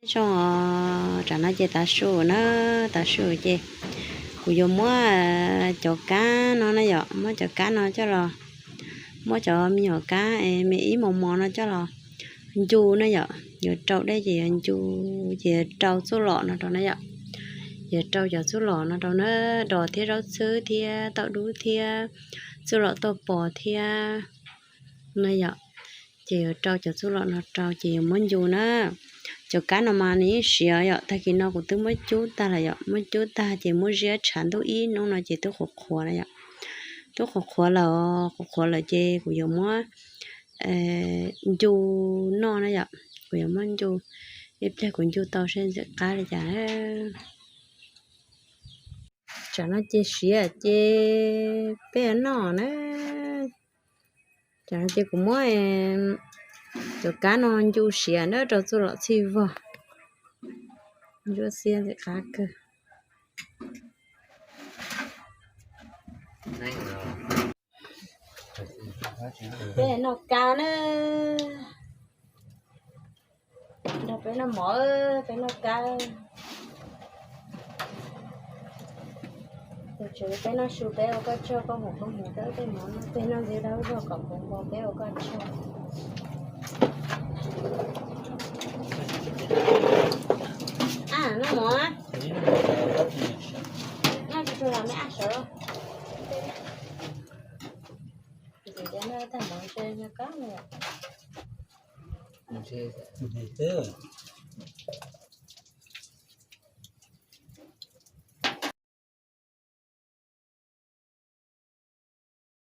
Zoo, tam no ces tav su na, tav su ces kuv yuav muab cov kab no na yom, muab cov kab no coj los, muab cov me nyuam kab me ib mos mos no coj los ncu na yom. Yuav rau dej ces yuav ncu, ces yuav rau txuj lom no rau na yom. Yuav rau cov txuj lom no rau na, dos thiab zaub txhwb thiab tauj dub thiab txuj lom tauj pos thiab na yom. Ces yuav rau cov txuj lom no rau ces yuav muab ncu na. Cov kab no mas nws yeej siav yom, tag kis no kuv twb muab cub tag lawm yom, muab cub tag ces muab ziab tshav ntuj ib hnub no ces twb qhuav qhuav na yom. Twb qhuav qhuav lawm, qhuav qhuav lawm ces kuv yuav muab ncu noj na yom. Kuv yuav muab ncu, ib pliag kuv ncu tau seb ntxim qab li cas na. Tsam no ces siav ces peb noj na. Tsam no ces kuv muab cov kab no ncu siav na rau txuj lom txhij vog. Ntsuab xiab ntxim qab kawg. Peb noj kab na. Nrog peb noj mov, peb noj kab. Tus tswv peb noj su peb ua koj tshuaj, koj mus koj mus koj tej mov no peb noj ntxiv dawb vog kom puv npo peb ua koj tshuaj. Noj mov, noj tsuag tsuag los me ab sawv. Tus tswv noj tag mov ntshe nyob kab no.